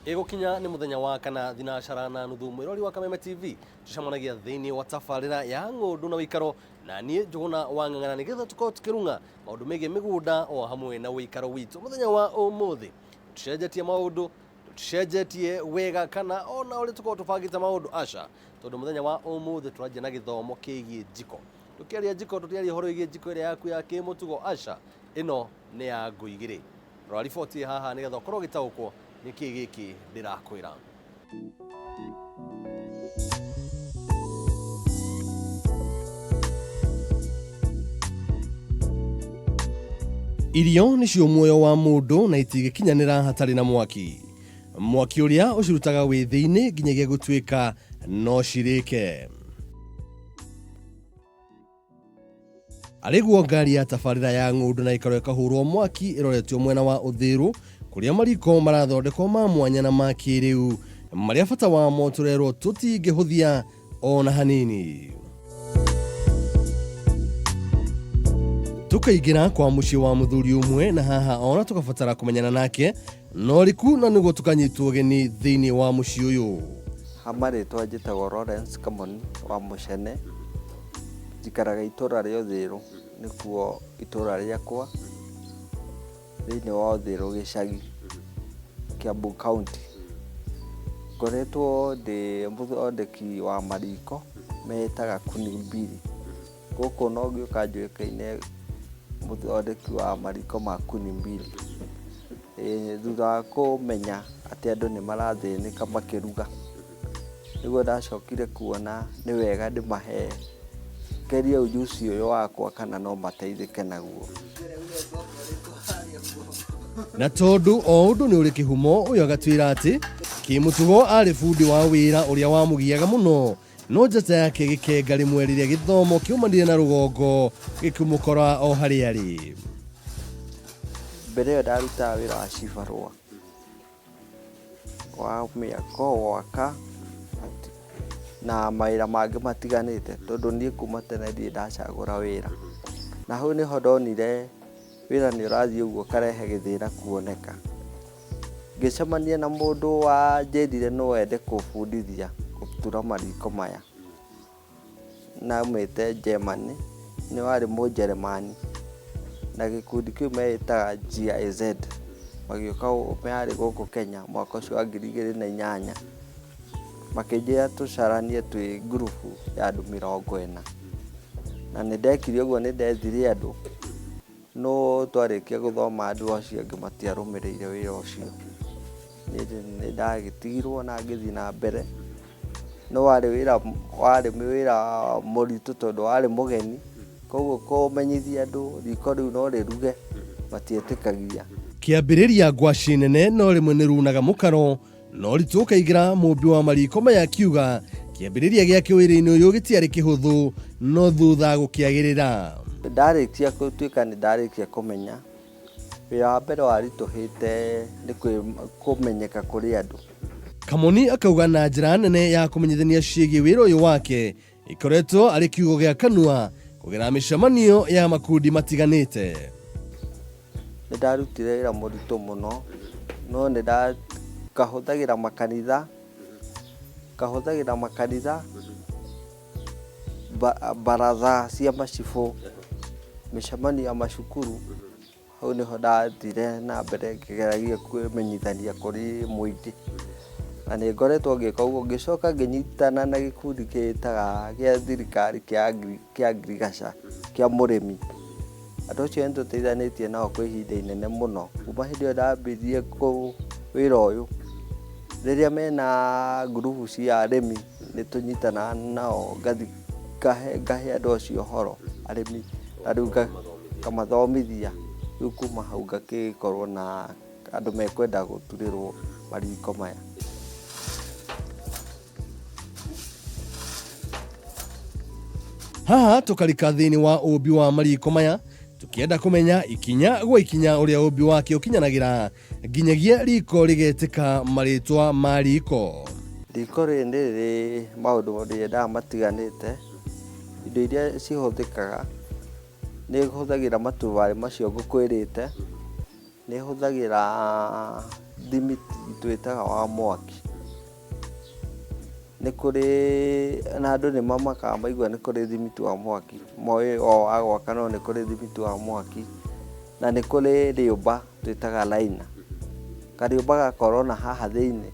Ĩgũkinya nĩ mũthenya wa kana thinacara na nuthu mwĩrori wa Kameme TV tũcemanagia thĩinĩ wa tabarĩra ya ng'ũndũ na ũikaro na niĩ Njũgũna wa Ng'ang'ana nĩgetha tũkorwo tũkĩrung'a maũndũ megiĩ mĩgũnda o hamwe na ũikaro witũ. Mũthenya wa ũmũthĩ tũcenjetie maũndũ, tũticenjetie wega kana ona ũrĩa tũkorwo tũbangĩte maũndũ, aca, tondũ mũthenya wa ũmũthĩ tũranjia na gĩthomo kĩgiĩ njiko. Tũkĩaria njiko tũtiaria ũhoro wĩgiĩ njiko ĩrĩa yaku ya kĩmũtugo, aca, ĩno nĩ ya ngũ igĩrĩ. Rora riboti ĩ haha nĩgetha ũkorwo ũgĩtaũkwo nĩ kĩĩ gĩkĩ ndĩrakwĩra. Irio nĩcio muoyo wa mũndũ na itingĩkinyanĩra hatarĩ na mwaki. Mwaki ũrĩa ũcirutaga wĩthĩ-inĩ nginyagia gũtuĩka no cirĩke. Arĩ guo ngari ya tabarĩra ya ng'ũndũ na ĩkarwo ĩkahũrwo mwaki ĩroretio mwena wa Ũthĩrũ kũrĩa mariko marathondekwo ma mwanya na ma kĩrĩu marĩa bata wamo tũrerwo tũtingĩhũthia ona hanini. Tũkaingĩra kwa mũciĩ wa mũthuri ũmwe na haha ona tũkabatara kũmenyana nake no riku na nĩguo tũkanyitwo ũgeni thĩinĩ wa mũciĩ ũyũ. Ha marĩtwa njĩtagwo Lawrence Kamoni wa Mũcene. Njikaraga itũra rĩa Ũthĩrũ, nĩkuo itũra rĩakwa, thĩinĩ wa Ũthĩrũ gĩcagi, Kiambu County. Ngoretwo ndĩ mũthondeki wa mariko metaga kuni mbili. Gũkũ no ngĩũka njũĩkaine mũthondeki wa mariko ma kuni mbili. Thutha wa kũmenya atĩ andũ nĩ marathĩnĩka makĩruga. Nĩguo ndacokire kuona nĩ wega ndĩmahe, ngerie ujuzi ũyũ wakwa kana no mateithĩke naguo. Na tondũ o ũndũ nĩ ũrĩ kĩhumo, ũyũ agatwĩra atĩ kĩmũtugo arĩ bundi wa wĩra ũrĩa wamũgiaga mũno, no njata yake ĩgĩkenga rĩmwe rĩrĩa gĩthomo kĩaumanire na rũgongo gĩkĩmũkora o harĩa arĩ. Mbere ĩyo ndarutaga wĩra wa cibarũa. Wa mĩako, gwaka na mawĩra mangĩ matiganĩte tondũ niĩ kuma tene ndirĩ ndacagũra wĩra. Na hau nĩho ndonire wĩra nĩ ũrathiĩ ũguo ũkarehe gĩthĩna kuoneka. Ngĩcemania na mũndũ wanjĩrire no ende kũbundithia gũtura mariko maya. Na aumĩte Germany, nĩ warĩ mũnjeremani, na gĩkundi kĩu meĩtaga GIZ, magĩũka marĩ gũkũ Kenya mwaka ũcio wa 2008, makĩnjĩra tũcaranie twĩ ngurubu ya andũ 40, na nĩ ndekire ũguo nĩ ndethire andũ. No twarĩkia gũthoma andũ acio angĩ matiarũmĩrĩire wĩra ũcio. Niĩ nĩ ndagĩtigirwo na ngĩthiĩ na mbere. No warĩ wĩra warĩ wĩra mũritũ tondũ warĩ mũgeni, koguo kũmenyithia andũ riko rĩu no rĩruge matietĩkagia. Kĩambĩrĩria ngwacĩ nene no rĩmwe nĩ runaga mũkaro na ũritũ ũkaingĩra mũmbi wa mariko maya akiuga kĩambĩrĩria gĩake wĩra-inĩ ũyũ gĩtiarĩ kĩhũthũ no thutha gũkĩagĩrĩra. Ndarĩkia gũtuĩka nĩ ndarĩkia kũmenya, wĩra wa mbere waritũhĩte nĩ kũmenyeka kũrĩ andũ. Kamoni akauga na njĩra nene ya kũmenyithania ciĩgiĩ wĩra ũyũ wake ĩkoretwo arĩ kiugo gĩa kanua kũgerera mĩcemanio ya makundi matiganĩte. Nĩ ndarutire wĩra mũritũ mũno, no nĩ ngahũthagĩra makanitha, ngahũthagĩra makanitha, baratha cia macibũ, mĩcemanio ya macukuru. Hau nĩho ndathire na mbere ngĩgeragia kwĩmenyithania kũrĩ mũingĩ, na nĩ ngoretwo ngĩka ũguo. Ngĩcoka ngĩnyitana na gĩkundi gĩtaga gĩa thirikari kĩa ngirigaca kĩa mũrĩmi. Andũ acio nĩ tũteithanĩtie nao kwa ihinda inene mũno, kuma hĩndĩ ĩyo ndambirie wĩra ũyũ, rĩrĩa mena ngurubu cia arĩmi nĩ tũnyitanaga nao ngathiĩ ngahe andũ acio ũhoro arĩmi, na rĩu ngamathomithia, rĩu kuma hau ngagĩkorwo na andũ mekwenda gũturĩrwo mariko maya. Haha tũkarika thĩinĩ wa ũmbi wa mariko maya tũkĩenda kũmenya ikinya gwa ikinya ũrĩa ũmbi wake ũkinyanagĩra nginyagia riko rĩgetĩka marĩtwa ma riko. Riko rĩrĩ nĩ rĩrĩ maũndũ rĩendaga matiganĩte, indo iria cihũthĩkaga, nĩ hũthagĩra matubarĩ macio ngũkwĩrĩte, nĩ hũthagĩra thimiti Twĩtaga wa mwaki. Nĩ kũrĩ na andũ nĩ mamakaga maigua nĩ kũrĩ thimiti wa mwaki, moĩ o wa gwaka no nĩ kũrĩ thimiti wa mwaki, na nĩ kũrĩ rĩũmba twĩtaga liner. Kariũmba gakorwo na haha thĩinĩ,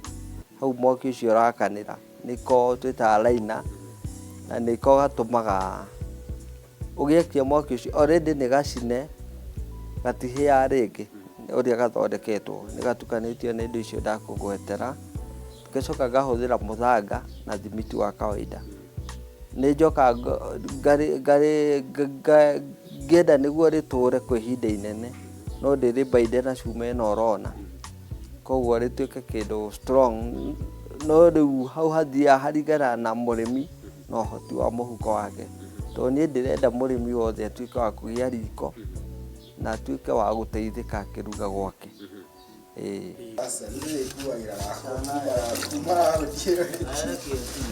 hau mwaki ũcio ũrakanĩra, nĩko twĩtaga liner, na nĩko gatũmaga ũgĩakia mwaki ũcio already nĩ gacine, gatihĩaga rĩngĩ ũrĩa gathondeketwo, nĩ gatukanĩtio na indo icio ndakũgwetera. Ngacoka ngahũthĩra mũthanga na thimiti wa kawaida. Nĩ njokaga ngĩenda nĩguo rĩtũre kwa ihinda inene, no ndĩrĩ-bind na cuma ĩno ũrona, koguo rĩtuĩke kĩndũ strong, no rĩu hau hathiaga haringanaga na mũrĩmi na ũhoti wa mũhuko wake. Tondũ niĩ ndĩrenda mũrĩmi wothe atuĩke wa kũgĩa riko na atuĩke wa gũteithĩka akĩruga gwake. Ĩĩ.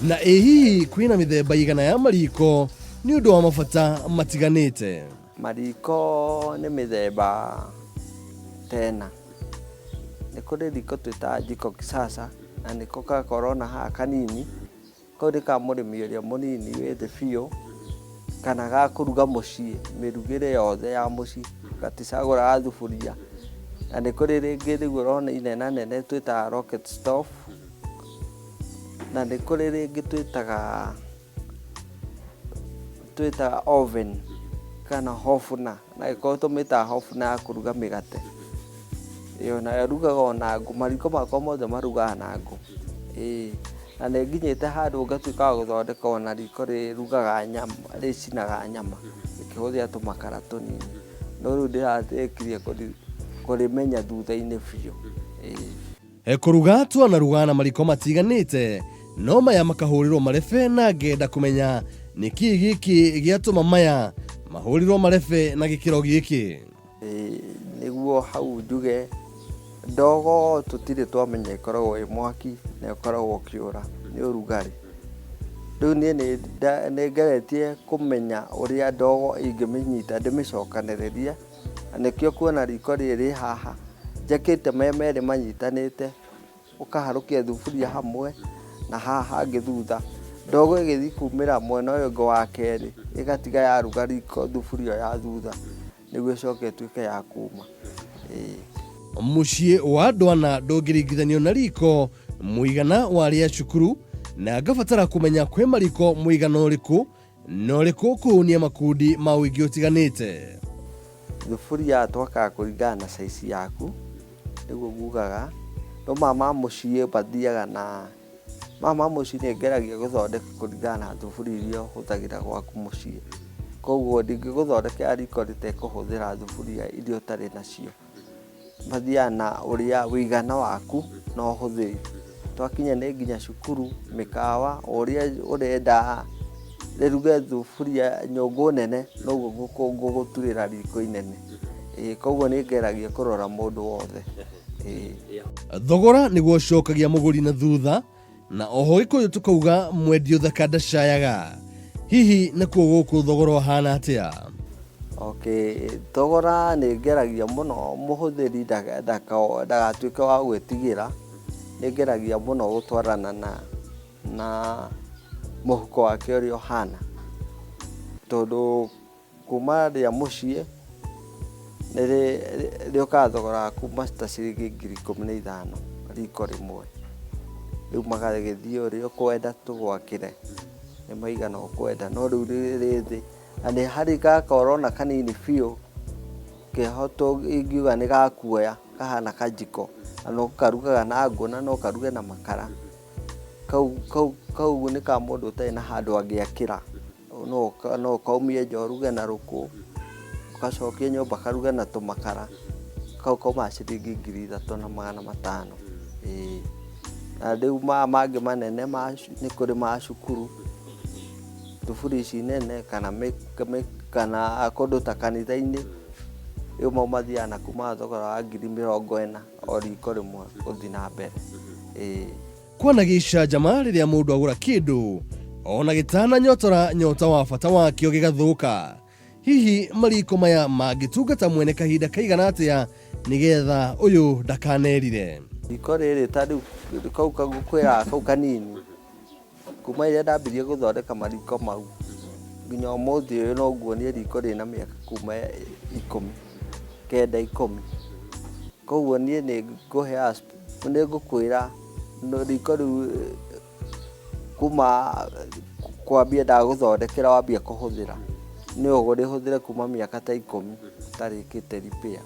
Na ĩ hihi kwĩna mĩthemba igana ya mariko nĩ ũndũ wa mabata matiganĩte? Mariko nĩ mĩthemba ta ĩna. Nĩ kũrĩ riko twĩtaga jiko kisasa na nĩko gakoragwo na haha kanini. Kau nĩ ka mũrĩmi ũrĩa mũnini wĩ thĩ biũ, kana ga kũruga mũciĩ, mĩrugĩre yothe ya mũciĩ, gaticagũraga thuburia. Na nĩ kũrĩ rĩngĩ rĩu ũrona inenanene twĩtaga rocket stove, na nĩ kũrĩ rĩngĩ twĩtaga twĩtaga oven kana hofuna, na gĩkũyũ tũmĩtaga hofuna ya kũruga mĩgate. Ĩyo nayo ĩrugaga o na ngũ, mariko makwa mothe marugaga na ngũ. Ĩĩ, na nĩ nginyĩte handũ ngatuĩka wa gũthondeka ona riko rĩrugaga nyama, rĩcinaga nyama rĩkĩhũthĩra tũmakara tũnini. No rĩu ndĩrarĩkirie kũrĩmenya thutha-inĩ biũ. Ĩĩ. Kũruga twanaruga na mariko matiganĩte, no maya makahũrĩrwo marebe na ngenda kũmenya nĩkĩ gĩkĩ gĩatũma maya mahũrĩrwo marebe na gĩkĩro gĩkĩ. Nĩguo hau njuge ndogo tũtirĩ twamenya ĩkoragwo ĩ mwaki na ĩkoragwo ũkĩũra nĩ ũrugarĩ. Rĩu niĩ nĩ ngeretie kũmenya ũrĩa ndogo ingĩmĩnyita ndĩmĩcokanĩrĩrie, na nĩkĩo kuona riko rĩrĩ rĩ haha njakĩte me merĩ manyitanĩte, ũkaharũkia thuburia hamwe na haha hangĩ thutha. Ndogo ĩgĩthiĩ kumĩra mwena ũyũ ũngĩ wa kerĩ ĩgatiga yaruga riko thuburia ĩyo ya thutha. Nĩguo ĩcoke ĩtuĩke ya kuma. Ĩĩ. Mũciĩ wa andũ ana ndũngĩringithanio na riko mũigana wa arĩa cukuru, na ngabatara kũmenya kwĩ mariko mũigana ũrĩkũ na ũrĩkũ kũhũnia makundi ma ũingĩ ũtiganĩte. Thuburia twakaga kũringana na size yaku, nĩguo ngugaga. No maya ma mũciĩ mathiaga na Maya ma mũciĩ nĩ ngeragia gũthondeka kũringana na thuburia iria ũhũthagĩra gwaku mũciĩ. Koguo ndingĩgũthondekera riko rĩtekũhũthĩra thuburia iria ũtarĩ nacio. Mathiaga na ũrĩa ũigana waku na ũhũthĩri. Twakinya nĩ nginya cukuru, mĩkawa, o ũrĩa ũrenda rĩruge thuburia nyũngũ nene, noguo ngũgũturĩra riko inene. Ĩĩ koguo nĩ ngeragia kũrora mũndũ wothe. Thogora nĩguo ũcokagia mũgũri na thutha, na oho Gĩkũyũ tũkauga mwendi ũthaka ndacayaga. Hihi nakuo gũkũ thogora ũhana atĩa? Okay, thogora nĩ ngeragia mũno mũhũthĩri ndagatuĩke wa gwĩtigĩra, nĩ ngeragia mũno gũtwarana na mũhuko wake ũrĩa ũhana, tondũ Kuma rĩa mũciĩ rĩũkaga thogora wa kuma ta ciringi 15,000 riko rĩmwe. Rĩu magagĩthiĩ ũrĩa ũkwenda tũgwakĩre nĩ maigana ũkwenda, no rĩu rĩ thĩ. Na nĩ harĩ gaka ũrona kanini biũ keho ingiuga nĩ ga kuoya kahana kajiko, na no karugaga na ngũ na no karuge na makara. Kau nĩ ka mũndũ ũtarĩ na handũ angĩakĩra. No ũkaumie nja ũruge na rũkũ, ũgacokie nyũmba karuge na tũmakara, kau kaumaga ciringi 3,500. Ĩĩ. Na rĩu maya mangĩ manene nĩ kũrĩ ma cukuru, thuburi ici nene kana kana kũndũ ta kanitha-inĩ, rĩu mau mathiaga na kuma thogora wa 40,000 o riko rĩmwe gũthiĩ na mbere. Ĩĩ. Kwana gĩcanjama rĩrĩa mũndũ agũra kĩndũ ona gĩtananyotora nyota wa bata wakĩo gĩgathũka. Hihi mariko maya mangĩtungata mwene kahinda kaigana atĩa nĩgetha ũyũ ndakanerire? Riko rĩrĩ ta rĩu kau ngũkwĩraga kau kanini, kuma rĩrĩa ndambirie gũthondeka mariko mau nginya ũmũthĩ ũyũ no nguonie riko rĩna mĩaka kuma 10, 9, 10. Koguo niĩ nĩ ngũheaga, nĩ ngũkwĩra riko rĩu kuma kwambia ndagũthondekera wambia kũhũthĩra, no ũrĩhũthĩre kuma mĩaka ta 10 ũtarĩkĩte repair.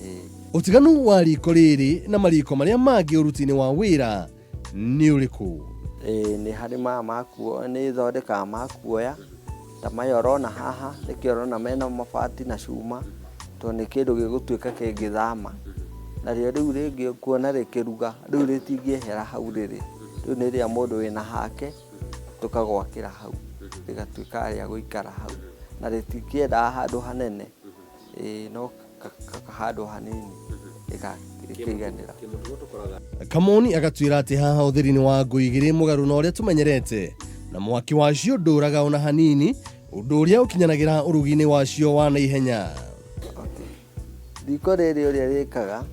Ĩĩ. Ũtiganu wa riko rĩrĩ na mariko marĩa mangĩ ũruti-inĩ wa wĩra nĩ ũrĩkũ? Ĩĩ nĩ harĩ maya makuo, nĩ thondekaga ma kuoya ta maya ũrona haha, nĩkĩo ũrona mena mabati na cuma, tondũ nĩ kĩndũ gĩgũtuĩka kĩngĩthama. Narĩo rĩu rĩngĩ ũkuona rĩkĩruga, rĩu rĩtingĩehera hau rĩrĩ, rĩu nĩ rĩa mũndũ wĩna hake, tũkagwakĩra hau, rĩgatuĩka rĩa gũikara hau. Na rĩtingĩendaga handũ hanene, ĩĩ no handũ hanini rĩkaiganĩra. Kamoni agatwĩra atĩ haha ũtheri-inĩ wa ngũ igĩrĩ mũgarũ na ũrĩa tũmenyerete, na mwaki wacio ndũraga ona hanini, ũndũ ũrĩa ũkinyanagĩra ũrugi-inĩ wacio wa naihenya. Okay. Riko rĩrĩ ũrĩa rĩkaga,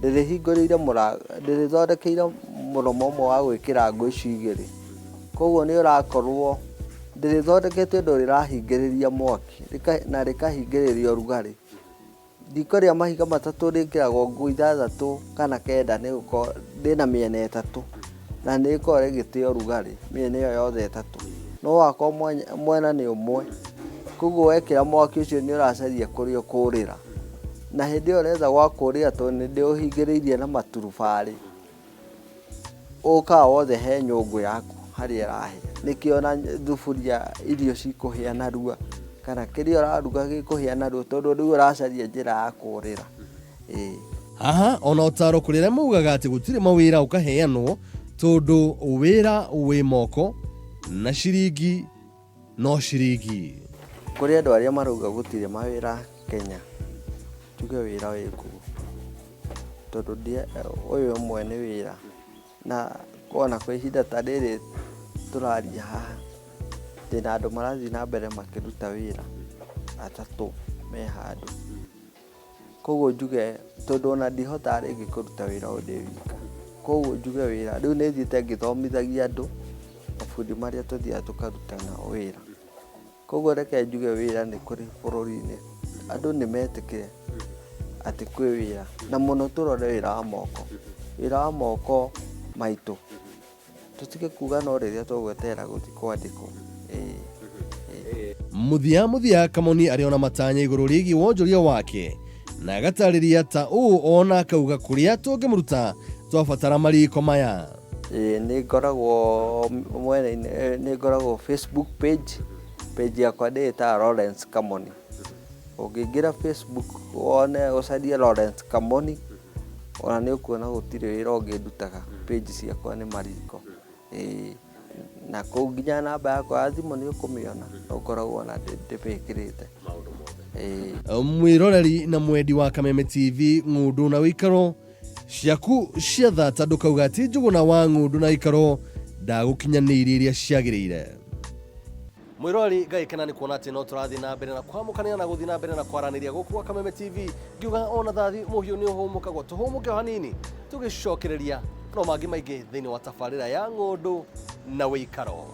ndĩrĩhingũrĩire mũrango, ndĩrĩthondekeire mũromo ũmwe wa gwĩkĩra ngũ ici igĩrĩ. Koguo nĩ ũrakorwo ndĩrĩthondekete ũndũ rĩrahingĩrĩria mwaki na rĩkahingĩrĩria ũrugarĩ. Riko rĩa mahiga matatũ rĩkĩragwo ngũ 6 kana 9 nĩ gũkorwo rĩna mĩena 3 na nĩ rĩkoragwo rĩgĩte ũrugarĩ mĩena ĩyo yothe 3. No wakorwo mwena nĩ ũmwe, koguo wekĩra mwaki ũcio nĩ ũracaria kũrĩa ũkũrĩra. Na hĩndĩ ĩyo ũretha gwa kũrĩra tondũ nĩ ndĩũhingĩrĩirie na maturubarĩ, ũkaga wothe he nyũngũ yaku harĩa ĩrahĩa. Nĩkĩo ona thuburia irio cikũhĩa narua, kana kĩrĩa ũraruga gĩkũhĩa narua tondũ rĩu ũracaria njĩra ya kũrĩra. Ĩĩ. Haha ona ũtaro kũrĩ arĩa maugaga atĩ gũtirĩ mawĩra ũkaheanwo tondũ wĩra wĩ moko na ciringi no ciringi. Kũrĩ andũ arĩa marauga gũtirĩ mawĩra Kenya, njuge wĩra wĩ kuo, tondũ ũyũ ũmwe nĩ wĩra, na ona kwa ihinda ta rĩrĩ tũraria haha, ndĩna andũ marathiĩ na mbere makĩruta wĩra 3 me handũ. Koguo njuge tondũ ona ndihotaga rĩngĩ kũruta wĩra ũyũ ndĩ wika, koguo njuge wĩra rĩu nĩ thiĩte ngĩthomithagia andũ mabundi marĩa tũthiaga tũkaruta nao wĩra. Koguo reke njuge wĩra nĩ kũrĩ bũrũri-inĩ, andũ nĩ metĩkĩre atĩ kwĩ wĩra, na mũno tũrore wĩra wa moko, wĩra wa moko maitũ, tũtige kuga no rĩrĩa tũgweterera gũthiĩ kwandĩkwo. Ĩĩ. Mũthia mũthia Kamoni arĩ ona matanya igũrũ rĩgiĩ wonjoria wake na agatarĩria ta ũũ ona akauga kũrĩa tũngĩmũruta twabatara mariko maya. Ĩĩ, nĩ ngoragwo mwena-inĩ, nĩ ngoragwo Facebook page, page yakwa ndĩĩtaga Lawrence Kamoni. Ũngĩingĩra Facebook wone ũcarie Lawrence Kamoni, ona nĩ ũkuona gũtirĩ wĩra ũngĩ ndutaga, page ciakwa nĩ mariko. Ĩĩ, na kũu nginya namba yakwa ya thimũ nĩ ũkũmĩona, no ngoragwo na ndĩmĩkĩrĩte. Ĩĩ. Mwĩroreri na mwendi wa Kameme TV ng'ũndũ na ũikaro ciaku cia thata ndũkauga atĩ Njũgũna wa ng'ũndũ na ũikaro ndagũkinyanĩirie iria ciagĩrĩire. Mwĩroreri ngaikena nĩ kuona atĩ no tũrathiĩ na mbere na kwamũkanĩra na gũthiĩ na mbere na kwaranĩria gũkũ gwa Kameme TV, ngiuga ona thathi mũhiũ nĩ ũhũmũkagwo, tũhũmũke o hanini tũgĩcokereria no mangĩ maingĩ thĩinĩ wa tabarĩra ya ng'ũndũ na ũikaro.